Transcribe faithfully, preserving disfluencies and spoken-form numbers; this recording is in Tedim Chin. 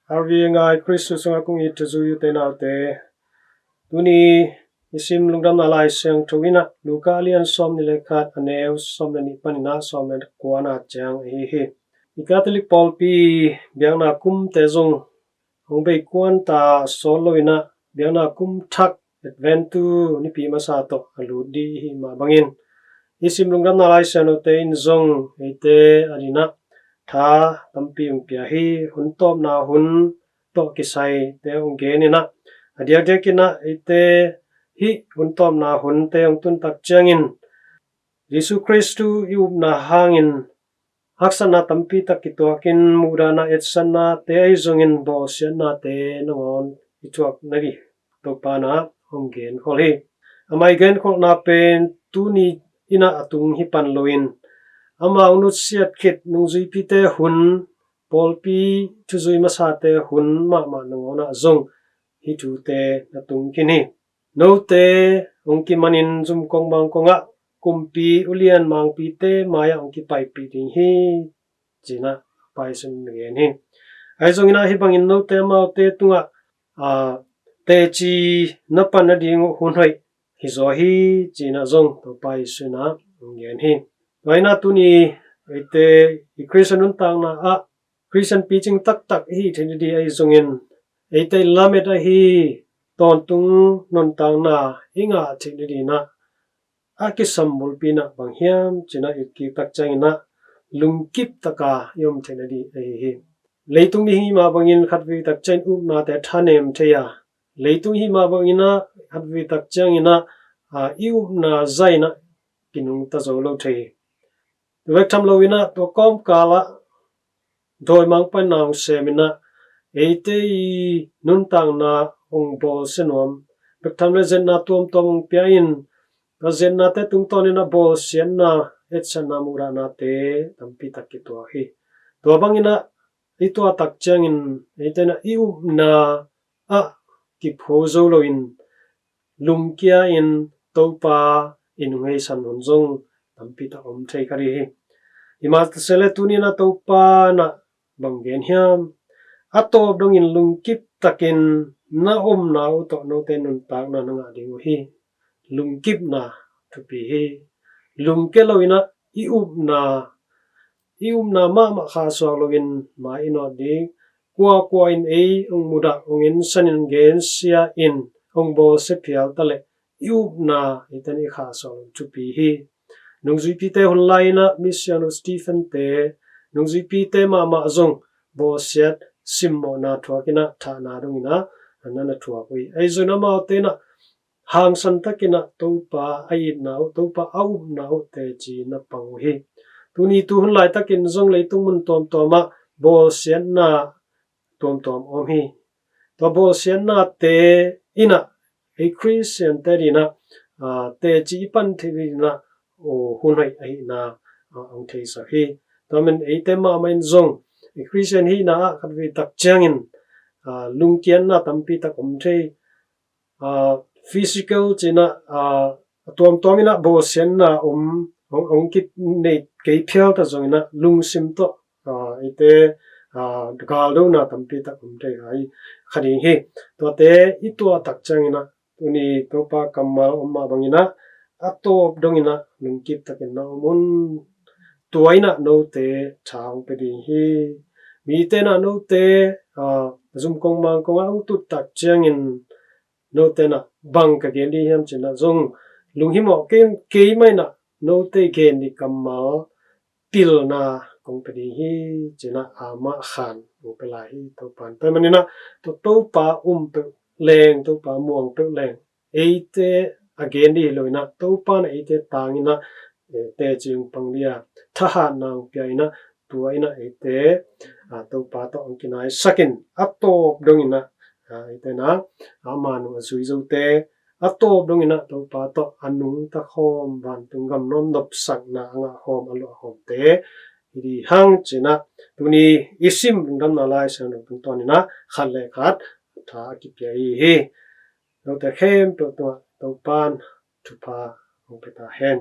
Harvey ngai Kristu sungah kong it thuzui ute naute, tuni i sim lungdamna Lai Siangtho in ah Luka a lian sawm nih le khat, a neu sawm le nih panin ah sawm le kuana ciang ahi hi. I Catholic pawlpi biakna kumte zong hong bei kuan ta sawt lo in ah biakna kum thak Adventu nipi masa tawh a lut ding i hih mah bangin i sim lungdamna Lai Siangthote in zong eite adingin ah tha tampi hong pia hi. Hun tawpna hun tawh kisaite hong gen in ah, a diakdiakin ah eite hih hun tawpna hunte hong tun tak ciangin Jesu Kristu i upna hangin haksatna tampi tak kituakin muhdahna etsaknate ahi zongin bawlsiatnate nangawn i thuak nading Topa in ah hong genkhol hi. Ama i genkholhna pen tuni in ah a tung hi pan loin ama hong nutsiat khit nungzuipite hun, pawlpi thuzui masate hun mahmah nangawn ah zong hih thute na tung khin hi. Note hong kimanin zumkong mangkongah kumpi ulian mangpite mai-ah hong kipaipih ding hi, ci-in ah Pa Jesu in na gen hi. Ahi zongin ah hih bangin note amaute tungah, aa, teci na pan nading uh hun hoih hi zaw hi, ci-in ah zong Topa Jesu in ah hong gen hi. Tua in ah tuni eite i Khristian nuntakna ah Khristian picing taktak i hih theih nading ahi zongin eite i lamet ahi tawntung nuntakna i ngah theih nading in ah a kisam bulpi in ah bang hiam ci-in ah i kik tak ciangin ah lungkip taka i om theih nading ahi hi. Leitung mi hih mah bangin khatvei tak ciangin upnate thanem thei a, leitung hih mah bangin ah khatvei tak ciangin ah, aa, i upna zah in ah kinungta zo lo thei hi. Tua bek tham loin ah tua kawmkal ah dawimangpa in ah hong sem in ah eite i nuntakna hong bawlsia nuam, bek tham le zetna tuamtuam hong pia in, tua zetnate tungtawnin ah bawlsiatna, etsakna, muhdahnate tampi tak kituak hi. Tua bangin ah i tuah tak ciangin eite in ah i upna ah kipho zo loin lungkia in Topa in hong heisan hun zong tampi tak om thei kha ding hi. Himah ta se leh tuni in ah Topa in ah bang gen hiam? A tawp dongin lungkip takin na omna uh tawh note nuntakna na ngah ding uh hi. Lungkipna thupi hi. Lungkia loin ah i upna, i upna mahmah khahsuak loin mai i nawt ding, kuakua in ei hong mudah, hong ensan in, gensia in, hong bawlsia phial ta leh i upna eite in i khahsuak loh thupi hi. Nungzuipite hun lai-in ah misiangtho Stephen-te, nungzuipite mahmah zong bawlsiat, simmawhna thuakin ah thahna dongin ah na na thuak uh hi. Ahi zongin amaute in ah hangsan takin ah Topa a itna uh, Topa a upna uh teci na pang uh hi. Tuni tu hun laitakin zong leitung mun tuamtuam ah bawlsiatna tuamtuam om hi. Tua bawlsiatnate in ah ei Khristiante adingin ah, aa, teci i pan theih dingin ah, aw, hun hoih ahihna, aa, hong theisak hi. Tua manin eite mahmah in zong ei Khristian hihna ah khatvei tak ciangin, aa, lungkiatna tampi tak om thei. Aa, physical ci-in ah, aa, a tuamtuam in ah bawlsiatna om, hong, hong kinei kei phial ta zongin ah lungsim tawh, aa, eite, aa, galdona tampi tak om thei hi kha ding hi. Tuate i tuah tak ciangin ah tuni Topa kammal om mah bangin ah a tawp dongin ah lungkip takin na om un. Tua in ah note tha hong pia ding hi. Mite in ah note, aa, zumkong mangkong ah hong tut tak ciangin note in ah bang ka gen ding hiam ci-in ah zong lunghimawh kei, kei mah in ah note gen ding kammal pilna kong pia ding hi ci-in ah amah khan hong pia lai hi Topa in. Tua manin ah tua Topa um peuh leng, Topa muang peuh leng eite a gen ding hi lo in ah Topa in ah eite tangin ah, eh, teci hong pang ding a, thahatna hong pia in ah, tua in ah eite, ah, Topa tawh hong kinaisak in a tawp dongin ah, ah, eite in ah ama nung a zui zote a tawp dongin ah Topa tawh a nungta khawm, vantung gam nuam nopsakna a ngah khawm, a luah khawmte hi ding hang ci-in ah tuni i sim lungdamna Lai Siangtho tungtawnin ah khat le khat tha a kipia i hi hi. Note khempeuh tungah Topa in thupha hong pia ta hen.